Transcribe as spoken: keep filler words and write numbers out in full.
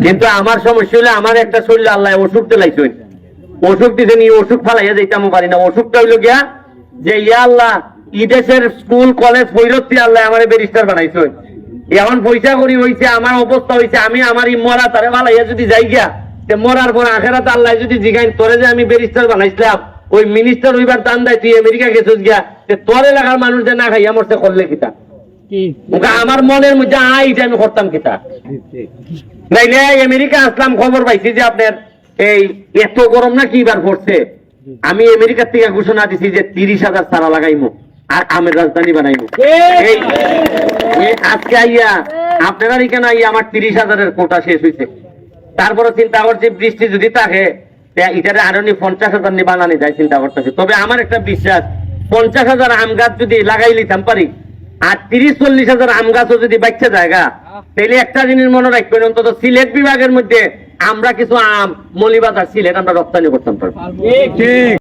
কিন্তু আমার সমস্যা অইলো, আমার একটা শরীরে আল্লায় অসুখ দিলাইছইন, অসুখ দিছইন, ই অসুখ ফালাইয়া যাইতামও পারি না। অসুখটা অইলো গিয়া যে, ইয়া আল্লাহ, ই দেশের স্কুল কলেজ পড়িয়া আল্লায় আমারে ব্যারিস্টার বানাইছইন। এখন পয়সা কড়ি অইছে, আমার অবস্থা অইছে, আমি আমার ই মরা তারে ফালাইয়া যুদি যাই গিয়া, তে মরার পর আখেরাত আল্লায় যুদি জিগাইন, "তোরে যে আমি ব্যারিস্টার বানাইছলাম, ওই মিনিস্টার অইবার ধান্দায় তুই আমেরিকা গেছস গিয়া, তে তোর এলাকার মানুষ যে না খাইয়া মরছে, করলে কিতা?" মুখা আমার মনের মধ্যে আয়, ইটা আমি করতাম কিতা? নাইলে এই আমেরিকা আসলাম, খবর পাইছি যে আপনার এই এত গরম নাকি এবার পড়ছে। আমি আমেরিকার থেকে ঘোষণা দিছি যে তিরিশ হাজার চারা লাগাইমু আর আমের রাজধানী বানাইমু। এই, এই আজকে আইয়া আপনারা এখানে আইয়া আমার তিরিশ হাজারের কোটা শেষ হইছে। তারপরে চিন্তা করছি, বৃষ্টি যদি থাকে, তে ইটারে আরো নি পঞ্চাশ হাজার নি বানানি যায় চিন্তা করতেছি। তবে আমার একটা বিশ্বাস, পঞ্চাশ হাজার আম গাছ যদি লাগাই লিতাম পারি, আর তিরিশ চল্লিশ হাজার আম গাছও যদি বাচ্চা জায়গা, তাহলে একটা জিনিস মনে রাখবেন, অন্তত সিলেট বিভাগের মধ্যে আমরা কিছু আম মৌলভীবাজার সিলেট আমরা রপ্তানি করতাম পারবো। ঠিক।